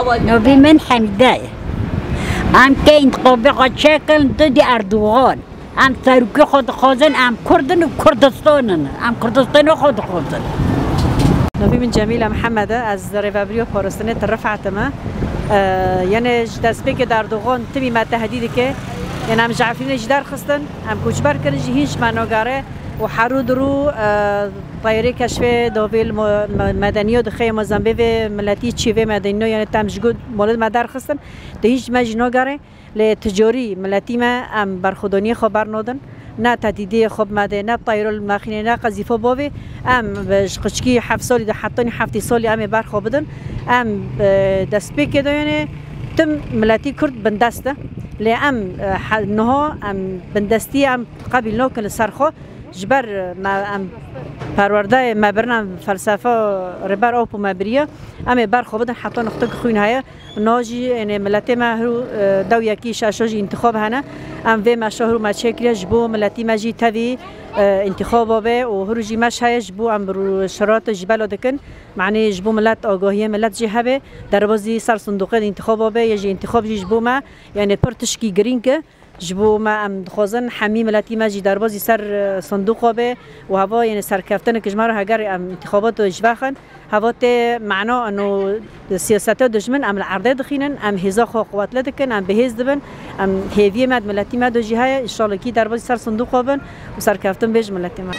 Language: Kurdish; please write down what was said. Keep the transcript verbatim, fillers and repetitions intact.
Navê min Hemîde ye. Em kê întixabê xwe çêkin didî Erdogan. Em serokê xwe dixwazin, em Kurd in û Kurdistan in. Em Kurdistanê xwe dixwazin. Navê min Cemîle Mihemed e, ez rêvebiriya parastinê di Rifet me. Ee, yani ji destpêkê de Erdogan timî me tehdî dike. Yani em ji Efrînê jî derxistin, em koçber kirin jî hîn ji me nagere û her rû di rû, e, tayarê keşfê dovêl mo-, me-, medeniyo dixê Mozambê vê miletî çî vê medeniyo, yani tem ji got molê me derxistin, di hîn ji me jî nagere. Lê ticorî miletî me em berxwedaniyê xwe bernodin. Ne tedîdiyê xwe bi me de, ne tayro li me xînê, ne qezîfo bovê. Em bi ji qiçkî heft salî de hetanî heftê salî em ê berxwe bidin. Em, e, destpêkê de yene tim miletî Kurd bindest e. Lê em, e, he-, niha em bindestî em qebîl nakin li ser xwe. Ji ber, e, me, em perwerdeyê me birine felsefa Rêber Apo me biriye. Em ê berxwe bidin heta nixtik xwîn heye. Niha jî, yani, miletê me hiru, e, dew yekî şeşo jî întixab hene. Em vê meşa hiru me çêkiriye ji bo miletî me jî tevî, e, întixaba be û hiru jî meş heye ji bo em rû-, şerate jî bela dikin. Manê ji bo milet agahiyê milet jî hebe. Derbazî ser sindoqê de întixaba be, yê jî întixab jî ji bo me, yani, pir tişkî girîng e. Ji bo me em dixwazin hemî miletî me jî derbazî ser, e, sindoqa be û heva, yani, serkeftinek ji me re heger em întixabat ji vexin. Heva tê mena eno siyaseta dijmin em li erdê dixînin, em hêza xwe quwetle dikin, em bi hêz dibin, em hêviyê me di miletî me de jî heye, înşallah kî derbazî ser sindoqa bin û serkeftin bê ji miletê me.